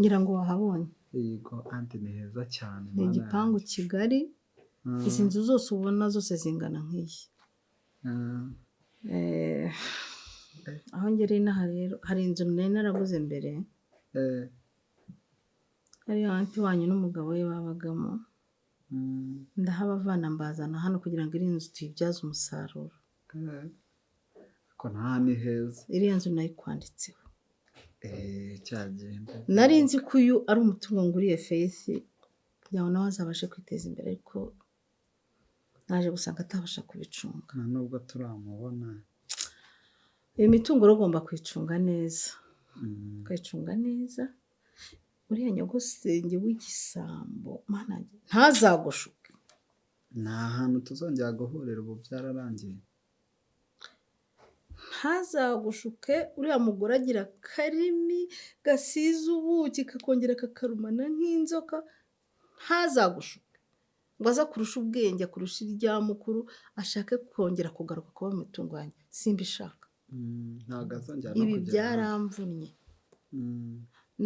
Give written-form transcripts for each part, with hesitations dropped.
Ngira ngo wahabonye. Yego aunty, ni heza cyane. Ni Mana igipangu yanjye. kigari. Izi nzu zose ubona zose zingana nk'iyi. Aho ngereye inaha rero, hari inzu nari naraguze mbere, ariyo aunty wanyu n'umugabo we babagamo. Ndahabavana, mbazana hano kugira ngo iriya nzu tuyibyaze umusaruro. Ariko nta ni heza. Iriya nzu nayikwanditseho. Cyagenda. Nari nzi ko uyu ari umutungo nguriye Faith kugira ngo nawe azabashe kwiteza imbere, ariko naje gusanga atabasha kubicunga. Nta nubwo turamubona. Iyi mitungo rero ugomba kuyicunga neza, ukayicunga neza. Uriya nyogosenge w'igisambo, Mana yanjye, ntazagushuke. Nta hantu tuzongera guhurira, ubu byararangiye. Ntazagushuke. Uriya mugore agira akarimi gasize ubuki, kakongera kakarumana nk'inzoka. Ntazagushuke ngo aze akurushe ubwenge, akurushe irya mukuru, ashake kongera kugaruka kuba mu mitungo yanjye. Simbishaka. Ntabwo azongera no Ibi kugera hano. byaramvunnye.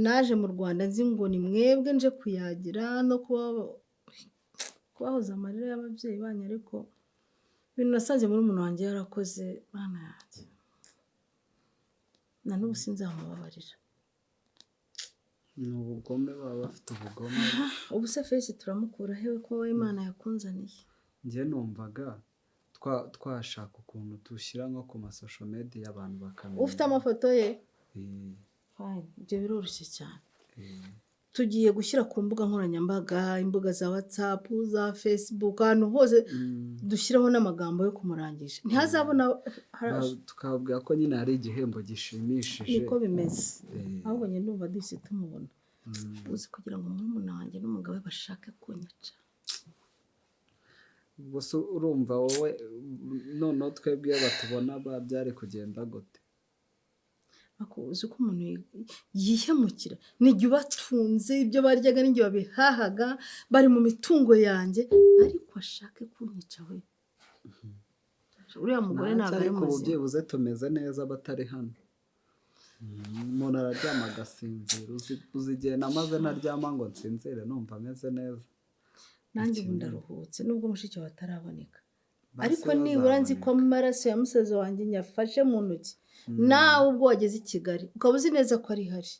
Naje mu Rwanda nzi ngo ni mwebwe nje kuyagira no kubahoza amarira y'ababyeyi banyu, ariko ibintu nasanze muri umuntu wanjye yarakoze, Mana yanjye, na n'ubu sinzamubabarira. Ni ubugome, baba bafite ubugome. Ubu se Faith turamukura hewe, ko Imana yakunzaniye? Njye numvaga twashaka ukuntu dushyira nko ku ma social media, abantu bakamenya. Ufite amafoto ye? Eh. Fine, ibyo biroroshye cyane. Eh. Tugiye gushyira ku mbuga nkoranyambaga, imbuga za WhatsApp, za Facebook, ahantu hose, dushyiraho n'amagambo yo kumurangisha, ntihazabona. Tukababwira ko nyine hari igihembo gishimishije. Niko bimeze. Eh. Ahubwo njye ndumva duhise tumubona. Uzi kugira ngo murumuna wanjye n'umugabo we bashake kunyica? Ubwo se urumva wowe noneho twebwe iyo batubona byari kugenda gute? Ako uzi ko umuntu yihemukira? Nijye ubatunze, ibyo baryaga nijye babihahaga, bari mu mitungo yanjye, ariko ashake kunyica we. Uriya mugore Ntacyo, ntabwo ari ariko ubu muzima. byibuze tumeze neza batari hano. Umuntu araryama agasinzira. Uzi igihe namaze ntaryama ngo nsinzire, numva ameze neza. Nanjye ubu Ikindi- ndaruhutse, nubwo mushiki wawe ataraboneka. Basi Ariko nibura nzi ko bazaboneka. amaraso ya musaza wanjye nyafashe mu ntoki. Nawe ubwo wageze i Kigali ukaba uzi neza ko ari hari.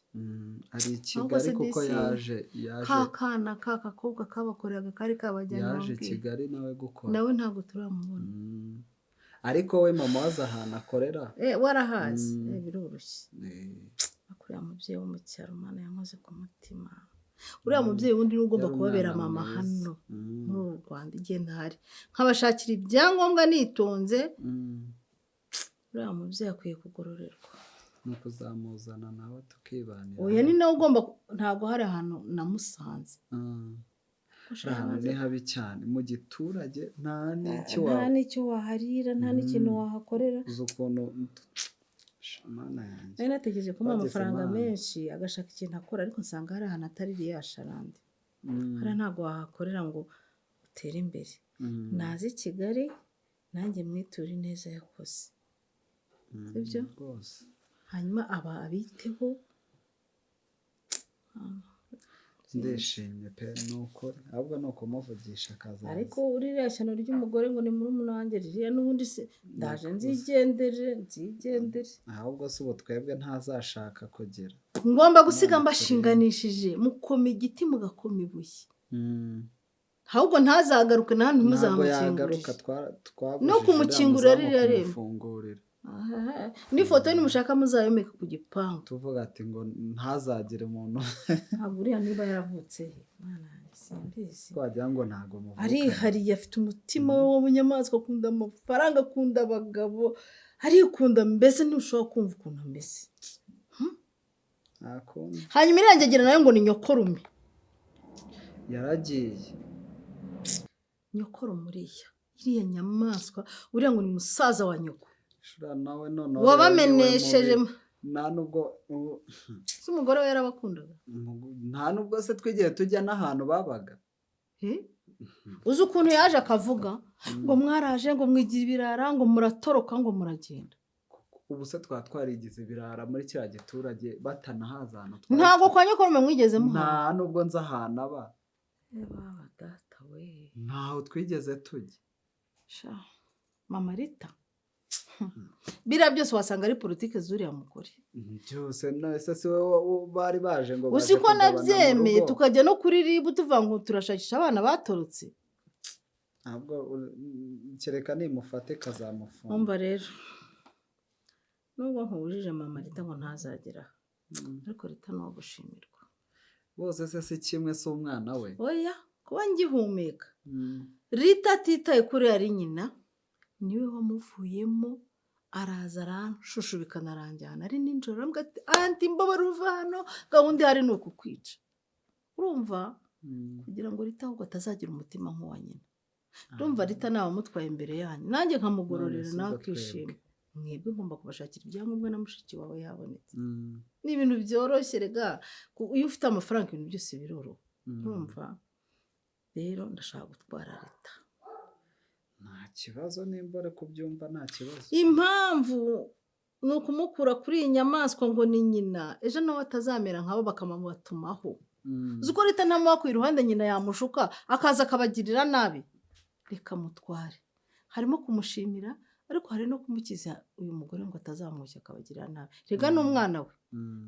Ari i Ahubwo Kigali se kuko disi, yaje ka kana ka gakobwa kabakoreraga kari kabajyanye yaje i wambwiye. Kigali nawe gukora. Nawe ntabwo turamubona. Ariko we mama wazi ahantu akorera. Eh, warahazi? Mm. Eh, biroroshye. Eh. Uriya mubyeyi wo mu cyaro, Mana, yankoze ku mutima. Uriya mubyeyi wundi niwe ugomba Yari kubabera umwana mama mwiza. hano muri uru Rwanda igihe ntahari, nkabashakira ibyangombwa nitonze. Uriya mubyeyi akwiye kugororerwa. Ni ukuzamuzana nawe tukibanira. Oya, ni nawe ugomba. Ntabwo hari ahantu namusanze. Hari ahantu ni habi cyane mu giturage, nta n'icyo Nta wa n'icyo waharira, nta n'ikintu wahakorera. Uzi ukuntu, Mana yanjye. Nari nategereje kumuha Twagize amafaranga Imana. menshi agashaka ikintu akora, ariko nsanga hari ahantu atari iriya sharande. Hariya ntabwo wahakorera ngo utere imbere. Naze i Kigali nanjye mwiture ineza yakoze. Sibyo? Rwose. Hanyuma aba abiteho. Ndishimye pe, ni ukuri. Ahubwo ni ukumuvugisha akazaza. Ariko uriya shyano ry'umugore ngo ni murumuna wanjye ririya, n'ubundi se ndaje nzigendere, nzigendere. Ahubwo se ubu twebwe ntazashaka kugira Ngomba gusiga Imana mbashinganishije, mukoma igiti mugakoma ibuye. Ahubwo ntazagaruke na hano. Ntabwo Ntimuzamukingurire. yagaruka, twabujije No kumukingurira uriya ririya muzamu rembo. kumufungurira. Aha, n'ifoto ye nimushaka muzayomeka ku gipangu. Tuvuga ati ngo ntazagire umuntu. Ntabwo uriya niba yaravutse he, Mwana yanjye, simbizi. Wagira ngo ntabwo muvukana. Arihariye, afite umutima w'ubunyamaswa, akunda amafaranga, akunda abagabo, arikunda, mbese ntushobora kumva ukuntu ameze. Nta kundi. Hanyuma irangegera nawe ngo ni nyokorume. Yaragiye. Nyokorume uriya, iriya nyamaswa uriya ngo ni musaza wa nyoko. Shura nawe noneho Wabamenesheje. rero niwe mubi. Nta nubwo Se umugore we yarabakundaga? Nta nubwo se twigiye tujya n'ahantu babaga. Eh? Uzi ukuntu yaje akavuga ngo mwaraje, ngo mwigira ibirara, ngo muratoroka, ngo muragenda. Ubu se twaba twarigize ibirara muri kiriya giturage batanahaza ahantu twari Ntabwo turi. kwa nyokorume mwigeze muhaba? Nta nubwo nzi ahantu aba. Baba data we! Ntaho twigeze tujya. Sha mama Rita, biriya byose wasanga ari politiki z'uriya mugore. Byose none si wowe bari baje ngo Uzi baje ko kugabana mu nabyemeye, rugo? tukajya no kuri RIB tuvuga ngo turashakisha abana batorotse. Ntabwo kereka nimufate kazamufunga. Umva rero, nubwo nkubujije mama Rita ngo ntazagera aha, ariko Rita ni uwo gushimirwa. Bose se si kimwe? Si umwana we? Oya, kuba ngihumeka, Rita atitaye kuri ari nyina, niwe wamuvuyemo araza aranshushubikana aranjyana ari nijoro, arambwira ati: "Aunty, mbabara uva hano, gahunda ihari ni ukukwica." Urumva, kugira ngo Rita ahubwo atazagira umutima nk'uwa nyina. Ndumva Rita nawe amutwaye imbere yanyu, nanjye nkamugororera, None si nawe ubwo akishima. twebwe? Mwebwe ngomba kubashakira ibyangombwa na mushiki wawe yabonetse. Ni ibintu byoroshye rega. Iyo ufite amafaranga ibintu byose biroroha. Urumva rero, ndashaka gutwara Rita. Nta kibazo, nimba uri kubyumva nta kibazo. Impamvu ni ukumukura kuri iyi nyamaswa ngo ni nyina, ejo nawe atazamera nkabo bakamubatumaho. Uzi ko Rita ntamuba iruhande, nyina yamushuka akaza akabagirira nabi? Reka mutware. Harimo kumushimira, ariko hari no kumukiza uyu mugore ngo atazamwoshya akabagirira nabi. Rega ni umwana we.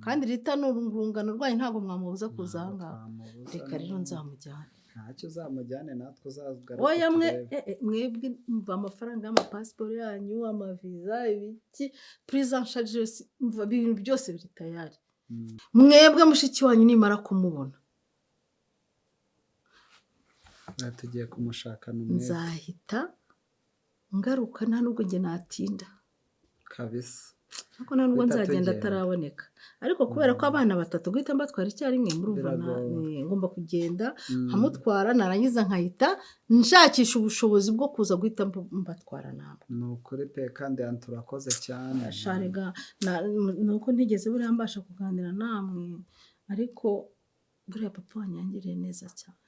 Kandi Rita ni urungano rwanyu, ntabwo mwamubuza kuza aha Ntabwo ngaha. twamubuza. Reka rero nzamujyane. Ntacyo, uzamujyane, natwe uzagaruke Oya mwe, turebe. Mwebwe mva amafaranga y'amapasiporo yanyu, amaviza, ibiki, prise en charge, mva ibintu byose biri tayari. Mwebwe mushiki wanyu nimara kumubona, Aha tugiye kumushakana umwete. nzahita ngaruka, nta nubwo njye natinda. Kabisa. Ariko nta nubwo Guhita nzagenda tugenda. ataraboneka. Ariko kubera ko abana batatu guhita mbatwara icyarimwe, murumva Biragora. ngomba kugenda nkamutwara, narangiza nkahita nshakisha ubushobozi bwo kuza guhita mbatwara nabo. Ni ukuri pe, kandi aunty turakoze cyane. Sharega, nuko ntigeze buriya mbasha kuganira namwe, ariko buriya papa wanyangiriye neza cyane.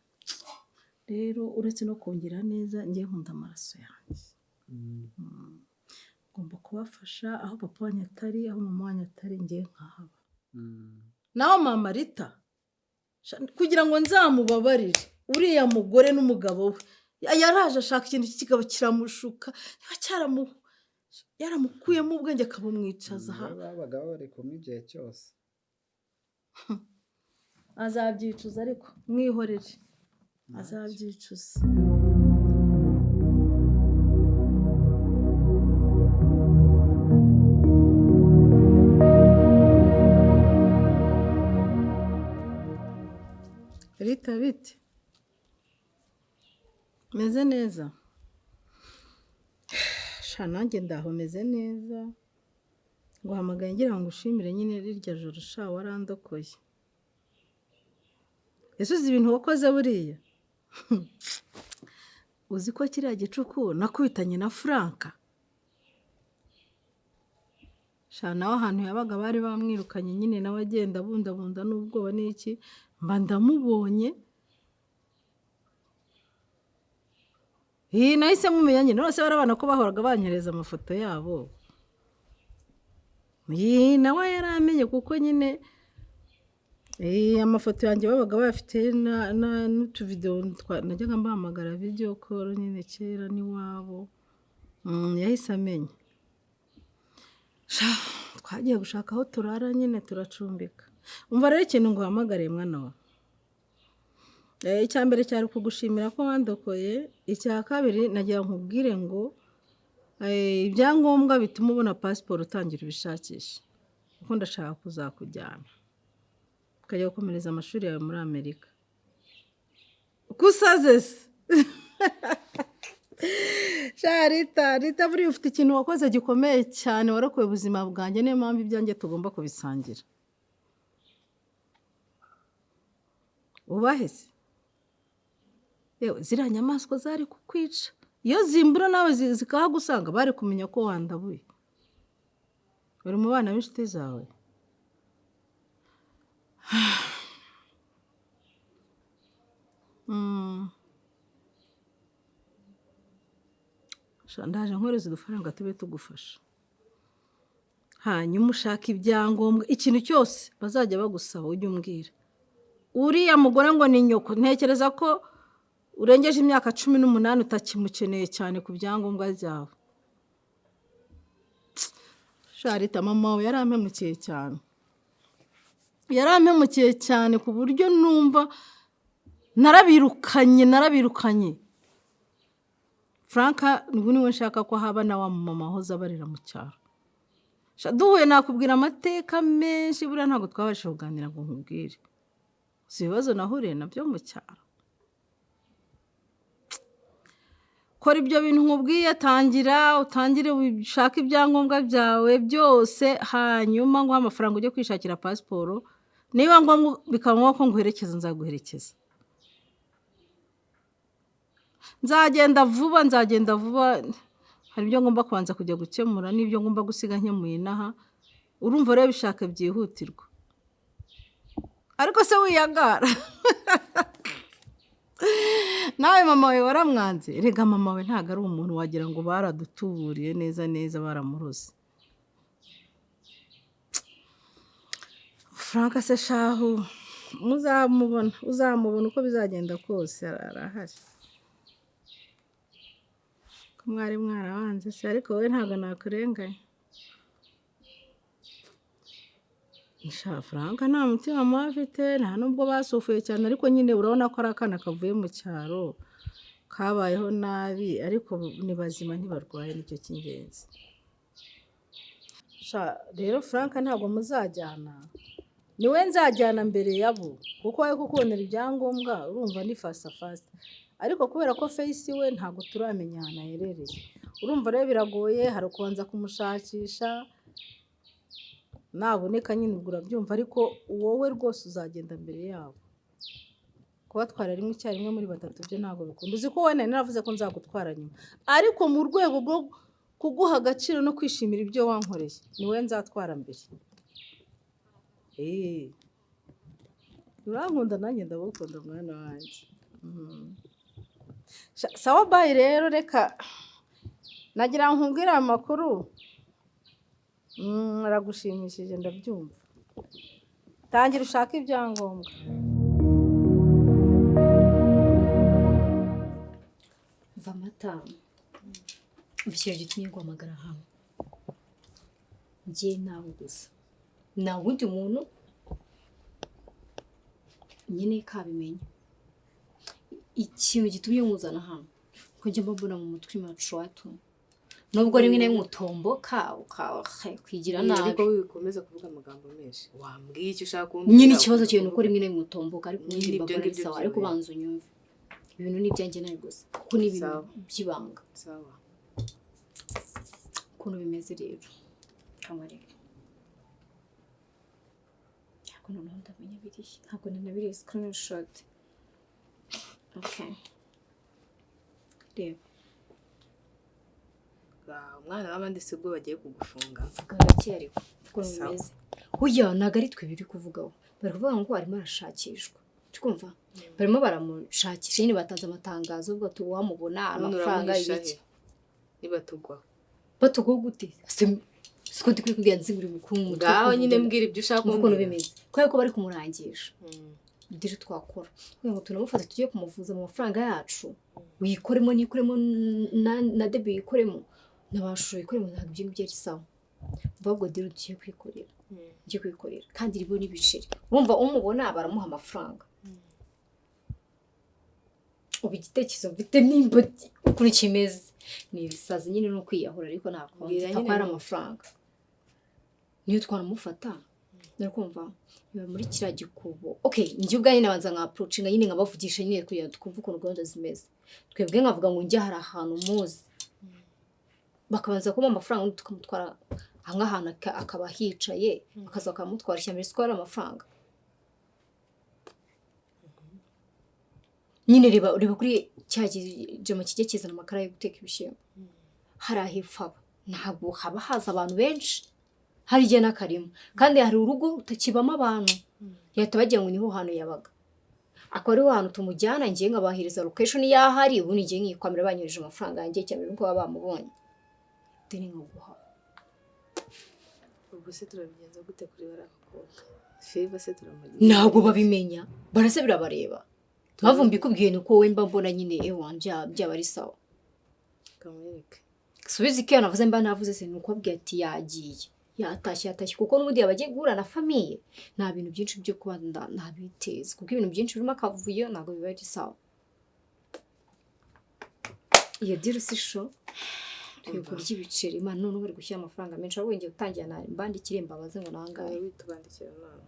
Rero uretse no kongera neza, ngiye nkunda amaraso yanjye. Ngomba kubafasha aho papa wanyu atari, aho mama wanyu atari, ngiye nkahaba. Naho mama Rita, kugira ngo nzamubabarire uriya mugore n'umugabo we, yaraje ashaka ikintu cy'ikigabo kiramushuka, niba yaramukuyemo ubwenge akabumwicaza aha. Babaga bari kumwe igihe cyose. Azabyicuza, ariko mwihorere, azabyicuza. Rita, bite? Meze neza sha, nanjye ndaho meze neza. Nguhamagaye ngira ngo ushimire nyine rirya joro sha, warandokoye. Ese uzi ibintu wakoze buriya? Uzi ko kiriya gicuku nakubitanye na Franka sha? Nawe ahantu yabaga bari bamwirukanye nyine, nawe agenda abundabunda n'ubwoba n'iki, mba ndamubonye. Iyi nahise mumenya nyine, bose barabona ko bahoraga banyohereza amafoto yabo. Iyi nawe yaramenye kuko nyine amafoto yanjye babaga bayafite n'utuvidewo najyaga mbahamagara video call nyine kera n'iwabo. Yahise amenya. Sha, twagiye gushaka aho turara nyine turacumbika. Umva rero ikintu nguhamagariye, mwana wa. Icya mbere cyari kugushimira ko wandokoye, icya kabiri nagira nkubwire ngo ibyangombwa bituma ubona pasiporo utangira ubishakishe, kuko ndashaka kuzakujyana ukajya gukomereza amashuri yawe muri Amerika. Ko usaze se? Sha Rita, Rita, buriya ufite ikintu wakoze gikomeye cyane, warokoye ubuzima bwanjye, niyo mpamvu ibyanjye tugomba kubisangira. Ubahe se? Yewe, ziriya nyamaswa zari kukwica. Iyo zimbura nawe zikahagusanga, bari kumenya ko wandabuye. Uri mu bana b'inshuti zawe? Sha, ndaje nkohereza udufaranga tube tugufasha. Hanyuma ushaka ibyangombwa, ikintu cyose bazajya bagusaba ujye umbwira. Uriya mugore ngo ni nyoko, ntekereza ko urengeje imyaka 18 utakimukeneye cyane ku byangombwa byawe. Sharita, mama wawe yarampemukiye cyane, yarampemukiye cyane ku buryo numva narabirukanye, narabirukanye. Frank ubu niwe nshaka ko haba na wa mama wahoze abarera mu cyaro. Sha, duhuye nakubwira amateka menshi. Buriya ntabwo twabashije kuganira ngo nkubwire si ibibazo nahuriye nabyo mu cyaro. Kora ibyo bintu nkubwiye, tangira utangire ushake ibyangombwa byawe byose, hanyuma nguhe amafaranga ujye kwishakira pasiporo. Niba ngombwa bikaba ngombwa ko nguherekeza, nzaguherekeza. Nzagenda vuba, nzagenda vuba. Hari ibyo ngomba kubanza kujya gukemura n'ibyo ngomba gusiga nkemuye inaha. Urumva rero bishaka byihutirwa, ariko se wiyangara nawe mama wawe waramwanze. Rega mama we ntabwo ari umuntu, wagira ngo baradutuburiye neza neza, baramuroze. Frank se shahu, muzamubona, uzamubona uko bizagenda kose, arahari. Ko mwari mwarabanze se? Ariko wowe ntabwo nakurenganya. Sha, Frank nta mutima mubi afite, nta nubwo basufuye cyane, ariko nyine urabona ko ari akana kavuye mu cyaro kabayeho nabi, ariko ni bazima, ntibarwaye, nicyo cy'ingenzi. Sha rero Frank ntabwo muzajyana, niwe nzajyana mbere yabo, kuko we kukubonera ibyangombwa urumva ni faster faster, ariko kubera ko Face we ntabwo turamenya ahantu aherereye, urumva rero biragoye. Hari ukubanza kumushakisha, naboneka nyine ubwo urabyumva, ariko wowe rwose uzagenda mbere yabo. Kubatwara rimwe icyarimwe muri batatu byo ntabwo bikunda. Uzi ko wowe nari naravuze ko nzagutwara nyuma, ariko mu rwego rwo kuguha agaciro no kwishimira ibyo wankoreye, ni wowe nzatwara mbere. Eee, urankunda nanjye ndagukunda mwana wanjye. Sawa, bye rero. Reka nagira ngo nkubwire aya makuru. Aragushimishije ndabyumva. Tangira ushake ibyangombwa. Mva amata, umva ikintu gitumye nguhamagara hano. Njye nawe gusa, nta wundi muntu nyine kabimenya. Ikintu gitumye nkuzana hano, ko njya mbona mu mutwe macuwatu, nubwo rimwe na rimwe utomboka ukwigira nabi. Ariko wikomeza kuvuga amagambo menshi, wambwiye icyo ushaka kumbwira. Nyine ikibazo cyawe ni uko rimwe na rimwe utomboka, ariko Nyine ubundi ibyo mbabona ari ngibyo sawa, ariko byihorere. banza unyumve, ibintu ni ibyanjye nawe gusa, kuko ni ibintu Sawa. by'ibanga. Sawa. Ukuntu bimeze rero, kamarere, ntabwo noneho ndamenya biriya, ntabwo nanabiriye screenshot. Okay, reba. Umwana w'abandi si bwo bagiye kugufunga. Vuga gake ariko ukuntu Sawa. bimeze. Hoya, ntabwo ari twe biri kuvugaho, bari kuvuga ngo arimo arashakishwa. Twumva barimo baramushakisha nyine, batanze amatangazo bavuga ati uwamubona None amafaranga uramuhisha ibiki. he nibatugwaho? Batugwaho gute? Siko ndi kubwira, nzi buri mukuru mu mutwe. Ngaho nyine mbwira ibyo ushaka Umva ukuntu kumbwira. bimeze, kubera ko bari kumurangisha. Ibyo twakora kugira ngo tunamufate tujye kumuvuza mu mafaranga yacu, wikoremo nikoremo na debi yikoremo na ba shusho yikoremo, ntabwo ibyo ngibyo ari sawa. Ahubwo deal tugiye kwikorera, ngiye kwikorera kandi iriho n'ibiceri. Wumva umubona baramuha amafaranga. Ubu igitekerezo mfite nimba ukuntu kimeze ni ibisazi nyine, ni ukwiyahura, ariko nta kundi. Mbwira Pfa nyine ko ari numve. amafaranga niyo twanamufata. Kumva biba muri kiriya gikubo. Okay, njye ubwanjye nabanza nka approachinga nyine, nkabavugisha nyine kugira ngo twumve ukuntu gahunda zimeze. Twebwe nkavuga ngo njye hari ahantu muzi, bakabanza kumuha amafaranga, ubundi tukamutwara nk'ahantu akaba hicaye, bakaza bakamutwara. Ishyamba risiko ari amafaranga nyine. Reba, reba kuri cya kijama kijya kizana amakara yo guteka ibishyimbo hariya hepfo, aba ntabwo haba haza abantu benshi, hari igihe n'akarima, kandi hari urugo rutakibamo abantu, yahita bagira ngo niho hantu yabaga, akaba ariho hantu tumujyana. Ngiye nkabahiriza location y'aho ari, ubundi ngiye nkikwamira banyohereje amafaranga yanjye, cyane nuko baba bamubonye, deni nkaguha. Ubwo se turabigenza gute kuri bariya bakobwa? Favor se turamugira? Ntabwo babimenya, barase birabareba. Mpamvu mbikubwiye ni uko wowe mba mbona nyine ewa byaba ari sawa. Kamwereke. Subiza icyo navuze, mba navuze se ni uko abwiye ati yagiye, yatashye, yatashye, kuko n'ubundi yaba agiye guhura na famille. Nta bintu byinshi byo kuba ntabiteza, kuko ibintu byinshi birimo akavuyo ntabwo biba ari sawa. Iyo deal si sho turi kurya ibiceri. Imana, noneho bari gushyira amafaranga menshi, ahubwo ngiye gutangira na mbandikire mbabaze ngo nangahe. Nawe witubandikira nawe.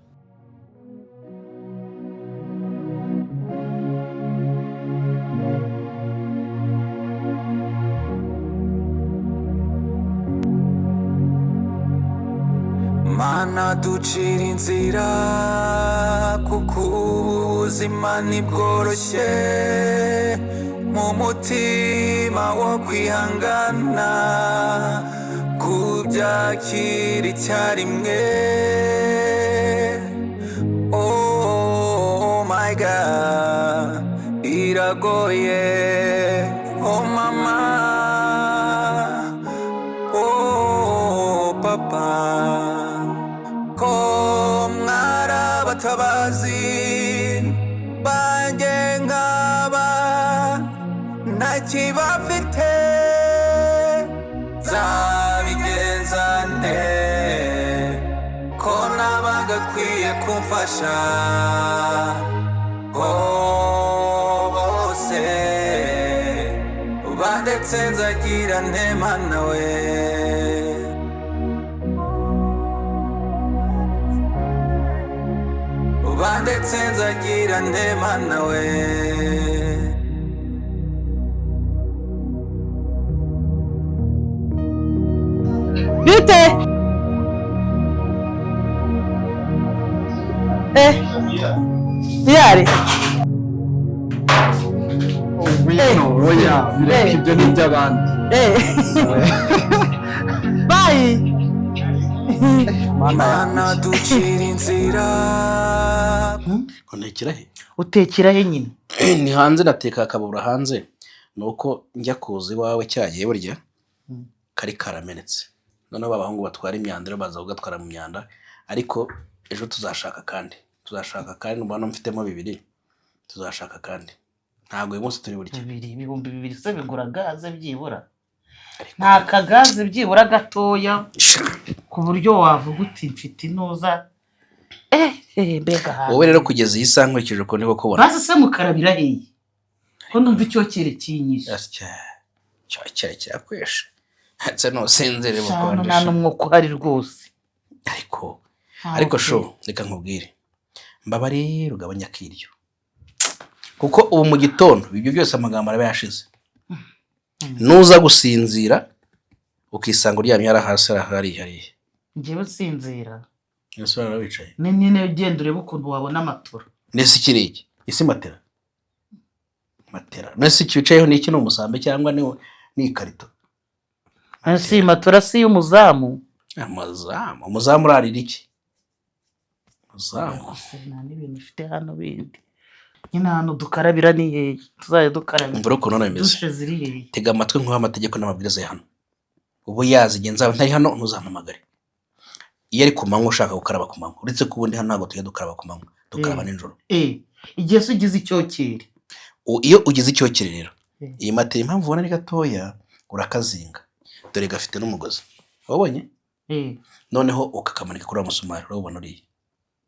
Mana ducira inzira, kuko ubuzima ntibworoshye, mu mutima wo kwihangana kubyakira icyarimwe. Oh my God, iragoye. Oh mama, oh papa, ko mwarabatabazi banjye nkaba ntakibafite, nzabigenza nte ko nabagakwiye kumfasha, ko bose bandetse, nzagira ntema nawe. Bandetse nzagira ntema nawe. Bite? Biyari. Ngwino, oya, bireka, ibyo ni iby'abandi. Bye. Mana Mana yanjye. ducira inzira. Ngo ntekera he? Utekera he nyine? Ni hanze, nateka akabura hanze. Ni uko njya kuza iwawe cyagiye burya kari karamenetse, noneho abahungu batwara imyanda rero baza kugatwara mu myanda. Ariko ejo tuzashaka kandi, tuzashaka kandi mbona mfitemo bibiri, tuzashaka kandi, ntabwo uyu munsi turi burya. Bibiri, 2000 se bigura gaze byibura? Nta kagaze byibura gatoya ku buryo wavuga uti mfite intuza, mbega ahantu. Wowe rero kugeza iyi saha nkurikije ukuntu ndi kukubona. Bazi se mukarabira hehe, ko numva icyokere kinyishe? Cyokere kirakwesha ndetse nusinzire. Shano, nta Bukonjesha. n'umwuka uhari rwose. Ariko Ntawo ariko pe. sho reka nkubwire, mbabare rugabanya akiryo, kuko ubu mu gitondo ibyo byose amagambo araba yashize, nuza gusinzira ukisanga uryamye hariya hasi hariya hariya. Njyewe nsinzira? Ese urara wicaye? Ni nyine ugenda urebe ukuntu wabona amatora. Nese iki ni iki? Isi matera, matera. Nese iki wicayeho ni iki? Ni umusambi cyangwa ni ikarito? Si matora, si iy'umuzamu. Umuzamu, umuzamu urarira iki? Umuzamu. Gusa nta n'ibintu ufite hano bindi nyine. Ahantu dukarabira ni hehe tuzajya dukarabira? Umva ukuntu hano bimeze. Dushe ziri hehe? Tega amatwi nkuhe amategeko n'amabwiriza ya hano. Ubu yazi igihe nzaba ntari hano ntuzampamagare. Iyo ari ku manywa ushaka gukaraba ku manywa, uretse ko ubundi hano ntabwo tujya dukaraba ku manywa, dukaraba nijoro. Igihe se ugize icyokere? Iyo ugize icyokere rero, iyi matera impamvu ubona ari gatoya, urakazinga, dore gafite n'umugozi wabonye, noneho ukakamanika kuri wa musumari urawubona uriya.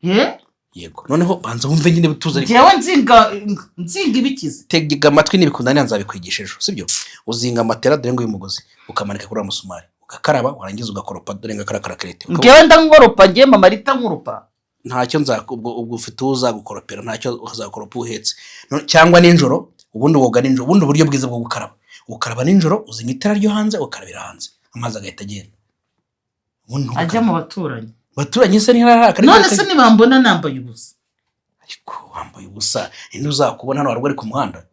Ye? Yego, noneho banza wumve nyine tuza ariko. Njyewe nzinga ibikize? Tega amatwi, nibikunda nzabikwigisha ejo, sibyo? Uzinga matera, dore nguyu mugozi, ukamanika kuri wa musumari, ugakaraba, warangiza ugakoropa, dore nga kariya karakerete. Njyewe ndankoropa? Njyewe mama Rita nkoropa? Ntacyo ubwo ubwo ufite uwo uzagukoropera, ntacyo uzakoropa uhetse. Cyangwa nijoro, ubundi woga nijoro. Ubundi uburyo bwiza bwo gukaraba, ukaraba nijoro, uzimya itara ryo hanze, ukarabira hanze, amazi agahita agenda. Ubundi Ajya ntugakaraba. mu baturanyi? Baturanyi se ntiharaka? None se nibambona nambaye ubusa? Ariko wambaye ubusa ninde uzakubona hano? Warwa ari ku muhanda.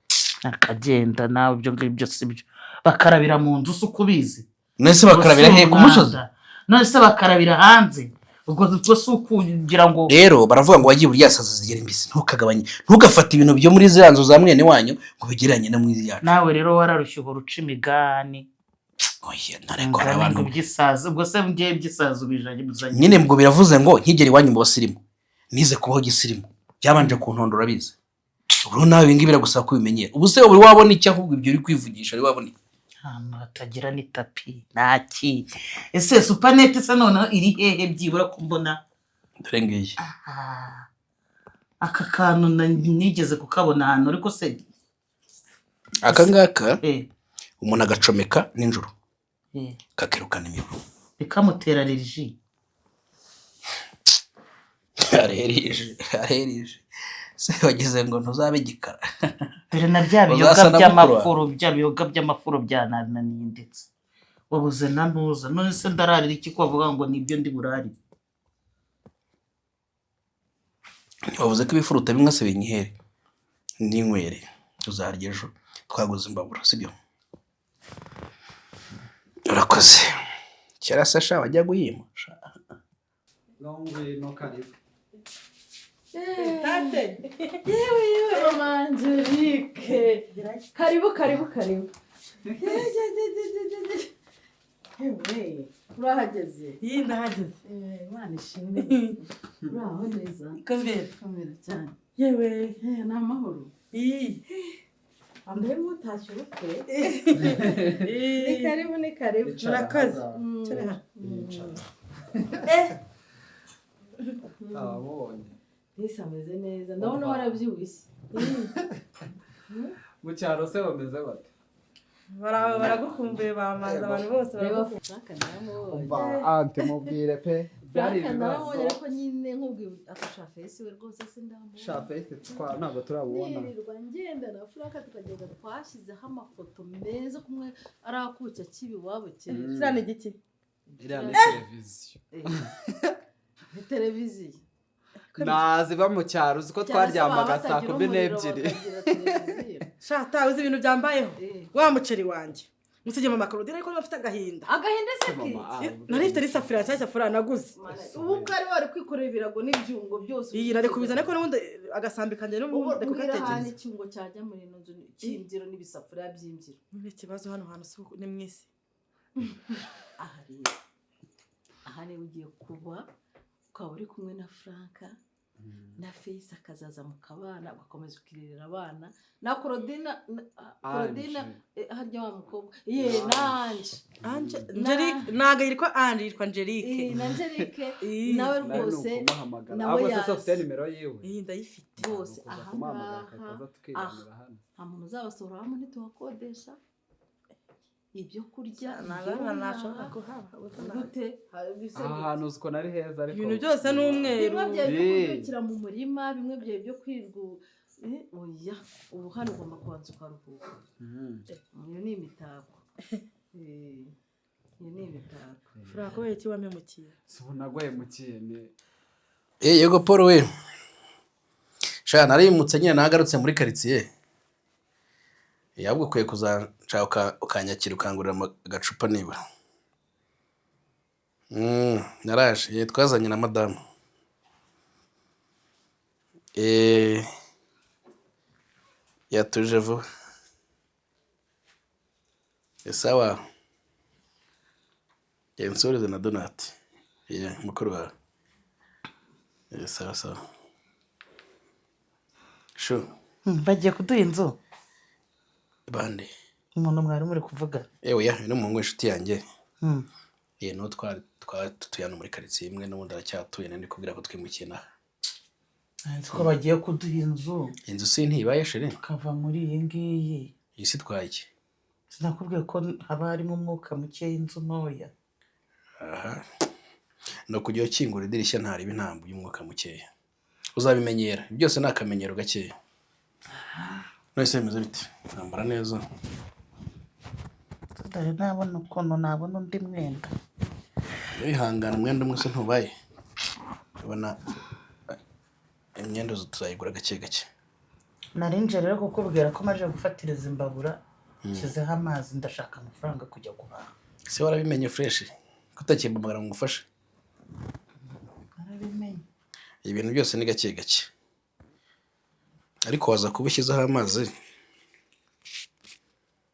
Akagenda nawe, ibyo ngibyo si byo. Bakarabira mu nzu se uko ubizi? None se bakarabira Ubwo si he, ku musozi? umwanda. None se bakarabira hanze, ubwo si ukugira ngo Rero baravuga ngo wagiye urya sazi zigera imbisi. Ntukagabanye, ntugafate ibintu byo muri ziriya nzu za mwene wanyu ngo ubigereranye no muri yacu. Nawe rero wararushye, uhora uca imigani. Oya, ntareko hari Ngo abantu by'isazi, ubwo se ngiye by'isazi ubijanye buzanye. Nyine ngo biravuze ngo nkigera iwanyu mu basirimu, nize kubaho gisirimu, byabanje kuntondora, urabizi. Ubu nawe ibi ngibi biragusaba kubimenyera. Ubu se uri wabona iki? Ahubwo ibyo uri kwivugisha, uri wabona iki? Ahantu hatagira n'itapi, ntaki. Ese supanete se noneho iri hehe byibura ko mbona? Dore ngiyi. Ah, aka kantu nigeze kukabona ahantu, ariko se Aka ngaka umuntu agacomeka nijoro kakirukana imibu. Bikamutera allergie. Arerije, arerije se, wagize ngo ntuzabe igikara? Dore na bya biyoga Uzasa na mukuru wawe. by'amafuro, bya biyoga by'amafuro byanananiye, ndetse wabuze na ntuza. None se ndararira iki ko bavuga ngo nibyo ndi burarire? Ntibavuze ko ibifuruta bimwe se binyihere n'inywere, tuzarya ejo, twaguze imbabura, sibyo? Urakoze. Kera se sha wajya guhima sha. Ngaho ngwino, karibu. Tate, yewe yewe, mama Angelique, karibu karibu karibu. Yewe, urahageze? Iyi ndahageze. Imana ishimwe, uraho neza? Komera. Komera cyane. Yewe. Ni amahoro? Iyi. Wambaye nk'utashye ubukwe. Ni karibu, ni karibu. Icara Murakoze. hano. Icara. Yicara. Ababonye. Disi ameze neza, ndabona warabyibushye. Mu cyaro se bameze bate? Baragukumbuye, bamanza abantu bose Reba baragukumbuye. Frank naramubonye. Umva ante mubwire pe, byari Frank naramubonye, ibibazo. ariko nyine nkubwiye ako face we rwose sindamubona. Sha, Faith twa ntabwo turabubona. Nirirwa ngenda na Frank, tukagenda, twashyizeho amafoto meza kumwe arakuca kibi iwabo kera. Kiriya ni igiki? Iriya ni televiziyo. Ni televiziyo. Naziba mu cyaro, uzi ko Cyane se twaryamaga baba saa batagira kumi umuriro, n'ebyiri. bakagira televiziyo. Sha, tawe uzi ibintu byambayeho? Wa muceri wanjye musigemo amakaroni, ariko niba afite agahinda. Agahinda se Mama, kiki? Nari mfite n'isafuriya nshyashya, furiya naguze. Ubu bwari wari kwikorera ibirago n'ibyungo byose. Iyi nari kubizana, ariko n'ubundi agasambi kanjye Ubu n'ubundi ndi mbwira ahantu kugatekereza. icyungo cyajya muri ino nzu cy'imbyiro n'ibisafuriya by'imbyiro. Ni ikibazo hano hantu si ni mu isi. Aha rero, aha niba ugiye kuba ukaba uri kumwe na Franka na Face, akazaza mu kabana, ugakomeza ukirerera abana na Claudina Claudina. Ange. Harya wa mukobwa ye nanje. Ange Angelique, ntabwo yitwa Ange, yitwa Angelique. Na Angelique. Eh, Nawe Nawe ni rwose ukumuhamagara. nawe Ahubwo se yaza. ufite nimero yiwe? Iyi ndayifite. Rwose. Ni ukuza Aha kumuhamagara ngaha, agahita aza tukiganira hano. nta muntu uzabasohoramo, ntituhakodesha ibyo kurya. Ntabwo Njyewe nashobora ntaha. kuhaba. Gute? Bisa Aha gute? hantu uzi ukuntu ari heza, ariko Ibintu byose ni umweru. Bimwe byari byo kubyukira mu murima, bimwe byari byo kwirwa. Oya, ubu hano ugomba kubanza ukaruhuka. Iyo ni imitako. Iyo ni imitako. Ushobora kubera iki wampemukiye? Si ubu naguhemukiye ni Eh, yego Paul we. Sha, narimutse nyine, nagarutse muri quartier. Ahubwo ukwiye kuzanshaka ukanyakira, ukangurira agacupa nibura. Naraje. Twazanye na madamu. Yatuje vuba. Sawa. Nsuhurize na Donati. Mukuru wawe. Sawa sawa. Shu, Bagiye kuduha inzu? Bande. Umuntu mwari muri kuvuga. Ewe ya, ni umuhungu w'inshuti yanjye. Nuwo twari twatuye hano muri quartier imwe, n'ubundi aracyatuye, nari kubwira ko twimukiye inaha. Nzi ko bagiye kuduha inzu. Inzu si ntibaye, chérie. Tukava muri iyi ngiyi. Iyi si twaye iki? Sinakubwiye ko haba harimo umwuka muke y'inzu ntoya? Aha. Ni ukujya ukingura idirishya, ntariba intambo y'umwuka mukeya. Uzabimenyera. Byose ni akamenyero gakeya. None se bimeze bite? Nambara neza. Tutari nabona ukuntu nabona undi mwenda. Wihangana, umwenda umwe se ntubaye? Ubona imyenda tuzayigura gake gake. Narinje rero kukubwira ko maze gufatiriza imbabura, nshyizeho amazi, ndashaka amafaranga kujya guhaha. Se warabimenye fresh? Kutakimpamagara ngo ngufashe? Narabimenye. Ibintu byose ni gake gake. Ariko waza kuba ushyizeho amazi.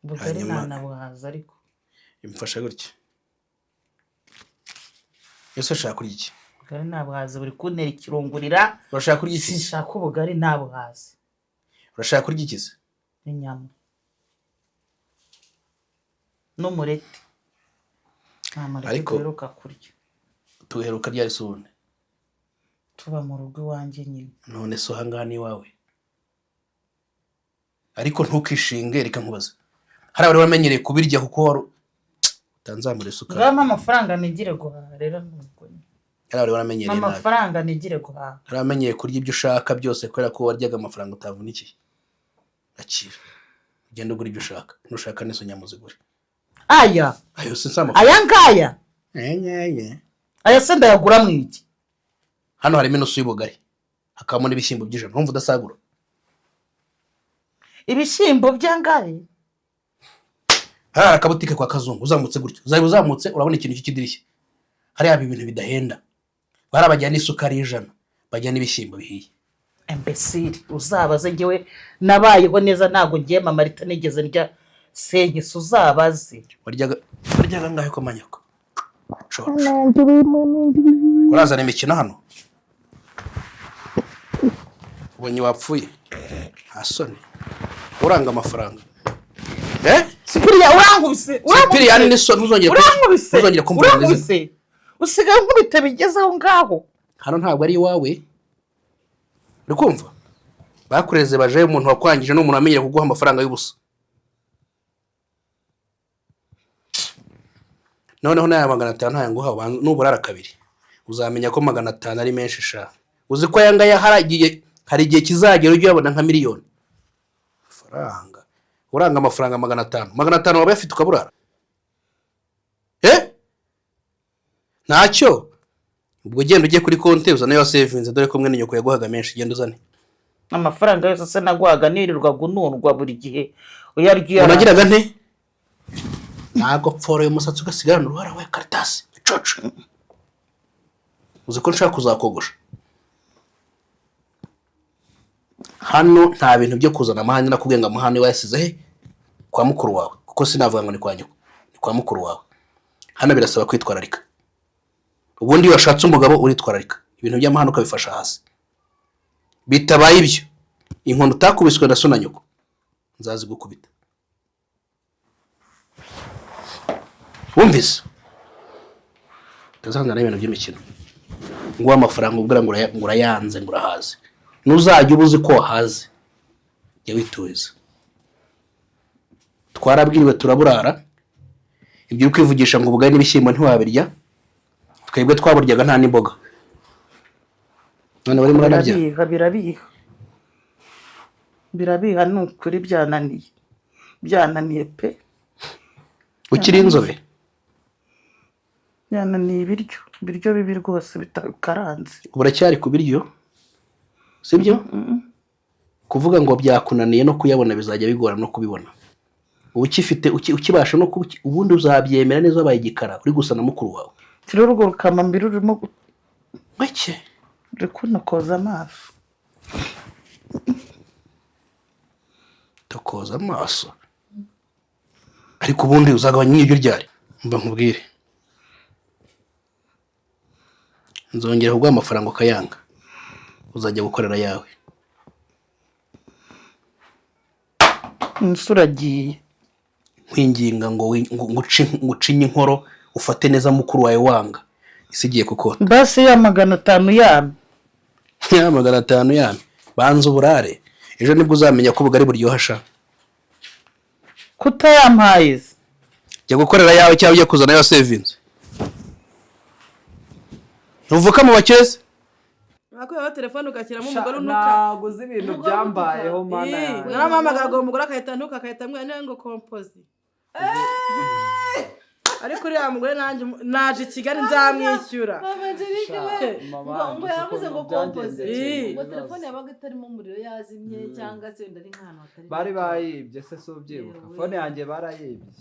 Ubugari Hanyuma nanabuhaza ariko. Imfasha gutya. Ese ushaka kurya iki? Ubugari ntabuhazi, buri kuntera ikirungurira. Urashaka kurya iki? Sinshaka ubugari, ntabuhazi. Urashaka kurya iki se? Inyama n'umureti, nta mureti duheruka kurya. Tuheruka ryari se ubundi? Tuba mu rugo iwanjye nyine. None se ahangaha ni iwawe? Ariko ntukishinge, reka nkubaze. Hari abari bamenyereye kubirya kuko wari utanzamura isukari. Ngama amafaranga nigire guhaha rero nubwo. Hari abari baramenyereye nabi. Amafaranga nigire guhaha. Hari abamenyereye kurya ibyo ushaka byose kubera ko waryaga amafaranga utavunikiye. Akira. Ugenda ugura ibyo ushaka. Nushaka n'izo nyama uzigure. Aya. Ayo si amafaranga. Aya ngaya. Aya. Aya se ndayagura mu iki? Hano harimo inusu y'ubugari. Hakabamo n'ibishyimbo by'ijana. Urumva udasagura? Ibishyimbo byangaye? Hari akabutike kwa Kazungu, uzamutse gutyo. Uzaba uzamutse urabona ikintu cy'ikidirishya. Hariya ibintu bidahenda. Bari abajyana n'isukari y'ijana, bajyana n'ibishyimbo bihiye. Imbesiri, uzabaze njyewe nabayeho neza, ntabwo ngiye mama Rita nigeze ndya senkisi, uzabaze. Waryaga ngahe ko manyoko? Coco. Urazana imikino hano? Ubonye wapfuye? Nta soni. Uranga amafaranga. Sipiriya urankubise. Sipiriya ni so ntuzongere urankubise. Ntuzongere kumva izina. Urankubise. Usigaye nkubita bigeze aho ngaho. Hano ntabwo ari iwawe. Uri kumva? Bakureze baje umuntu wakwangije n'umuntu wamenyereye kuguha amafaranga y'ubusa. Noneho n'aya 500 ntayo nguha, nuburara kabiri. Uzamenya ko 500 ari menshi sha. Uzi ko aya ngaya haragiye, hari igihe kizagera ujye uyabona nka miliyoni. Faranga. Uranga amafaranga 500. 500 waba uyafite ukaburara. Ntacyo. Ubwo genda ujye kuri konti uzane yo savings, dore ko mwene nyoko yaguhaga menshi, genda uzane. Amafaranga yose se naguhaga nirirwa gunurwa buri gihe. Uyarya. Unagiraga nte? Ntago pforoye umusatsi ugasigarana uruhara we karitasi. Coco. Uzi ko nshaka kuzakogosha. Hano nta bintu byo kuzana amahane, nakubwiye ngo amahane wayasize he? Kwa mukuru wawe. Kuko sinavuga ngo ni kwa nyoko. Ni kwa mukuru wawe. Hano birasaba kwitwararika. Ubundi washatse umugabo uritwararika. Ibintu by'amahane ukabifasha hasi. Bitabaye ibyo, inkono utakubiswe na so na nyoko nzazigukubita. Wumvise? Utazanzana ibintu by'imikino. Nguha amafaranga ubwira ngo urayanze ngo urahaze. Nuzajya uba uzi ko wahaze, jya wituriza. Twarabwiriwe turaburara. Ibyo uri kwivugisha ngo ubugari n'ibishyimbo ntiwabirya, twebwe twaburyaga nta n'imboga. None bari muranabya. Birabiha. Birabiha ni ukuri byananiye. Byananiye pe. Ukiri inzobe? Byananiye ibiryo. Ibiryo bibi rwose bitakaranze. Uracyari ku biryo? Sibyo? Kuvuga ngo byakunaniye no kuyabona bizajya bigora no kubibona. Ukifite ukibasha no ubundi uzabyemera neza wabaye igikara uri gusa na mukuru wawe. Rero urwo rukamambiri rurimo Make ruri kunokoza amaso. Tokoza amaso. Ariko ubundi uzagabanya ibyo ryari? Mba nkubwire. Nzongera kuguha amafaranga ukayanga. Uzajya gukorera yawe. Umusuragiye. Nkwinginga ngo ngucinye inkoro ufate neza mukuru wawe wanga. Isigiye kukota. Basi ya 500 yame. Ya 500 yame. Banza uburare. Ejo nibwo uzamenya ko ubugari buryoha sha. Kutayampaye. Jya gukorera yawe cyangwa ujye kuzana yo savings. Ntuvuka mu bakeze? Nakuyeho telefone ugashyiramo umugore unuka. Ntabwo uzi ibintu byambayeho mana yanjye. Naramuhamagara ngo umugore akahita ntuka akahita amwira ngo kompozi. Ariko uriya mugore nanjye naje i Kigali nzamwishyura. Mama Angelique we ngo yavuze ngo kompozi. Ngo telefone yabaga itarimo umuriro yazimye cyangwa se wenda ari nk'ahantu hatari. Bari bayibye se si ubyibuka. Fone yanjye barayibye.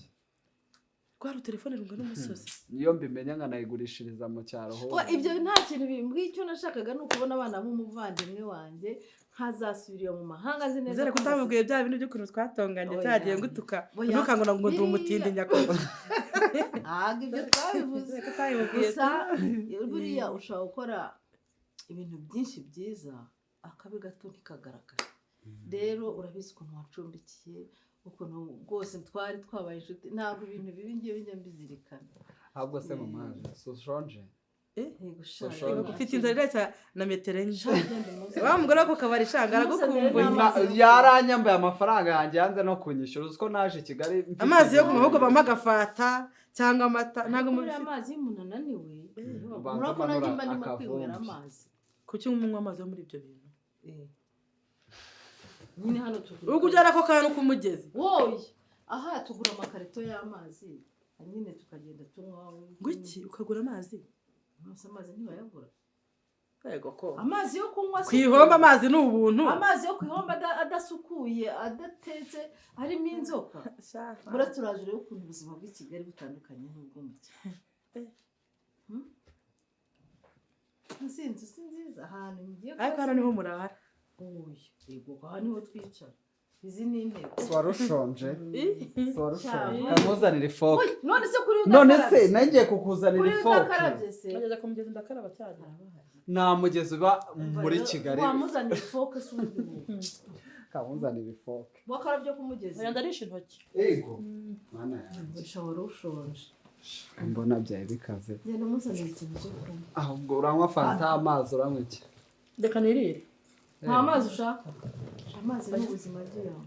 Rwa rutelefone rungana n'umusozi. Niyo mbimenya nkanayigurishiriza mu cyaro ho. Ibyo nta kintu bimbwiye. Icyo nashakaga ni ukubona abana b'umuvandimwe wanjye, nkazasubira iyo mu mahanga nzi neza Nizere ko ko utamubwiye bya bintu by'ukuntu twatonganye Oya. cyagiye ngutuka, Oya. ntuka ngo ndi umutindi nyakubahwa. Ntabwo ibyo twabivuze. Nizere ko utabimubwiye. Gusa buriya ushobora gukora ibintu byinshi byiza, akabi gato ntikagaragara. Rero urabizi ukuntu wacumbikiye, ukuntu rwose twari twabaye inshuti. Ntabwo ibintu bibi ngiye bijya mbizirikana. Ahubwo se mama, si ushonje? Yego, sha, Ushonje. Ufite inzara ireshya na metero 4. Sha, genda umuzane. Wa mugore wo ku kabari shanga aragukumbuye. Amazi. Yaranyambaye amafaranga yanjye, yanze no kunyishyura. Uzi ko naje i Kigali mfite Amazi yo kunywa, ibihumbi ahubwo bampa agafata cyangwa amata, ntabwo Buriya mubifite. amazi iyo umuntu ananiwe, Ubanza urabona ko nanjye mba umanura ndimo kwinywera akavumbi. amazi. Kuki unywa amazi yo muri ibyo bintu? Nyine hano tugura Ubwo ujyana ako kantu k'umugezi. Wowe, aha tugura amakarito y'amazi nyine, tukagenda tunywa. Ngo iki? Ukagura amazi? Amazi, amazi ntibayagura. Yego ko. Amazi yo kunywa Ku ihombo amazi ni ubuntu. Amazi yo ku ihombo adasukuye, adatetse, harimo inzoka. Buriya turaje urebe ukuntu ubuzima bw'i Kigali butandukanye n'ubwo mu cyaro. Izi nzu si nziza ahantu ngiye? Ariko hano niho murara? Oya, yego, aha niho twicara. Izi ni intebe. Si wari ushonje? Si wari ushonje? Cyane. Kamuzanira ifoke. Oya, none se kuri None se udakarabye? nagiye kukuzanira Kuri ifoke. udakarabye se? Bageze ku mugezi ndakaraba cyane. Nta mugezi uba muri Kigali. Wamuzanira ifoke se ubundi wowe? Kamuzanira ifoke. Wakarabye ku mugezi? Oya, ndarisha intoki. Yego mana yanjye. Ushobora ushonje. Mbona byari bikaze. Genda umuzanira ikintu cyo kunywa. Ahubwo uranywa fanta, amazi, uranywa iki? Reka nirire. Nta mazi ushaka? Amazi ni ubuzima bwawe.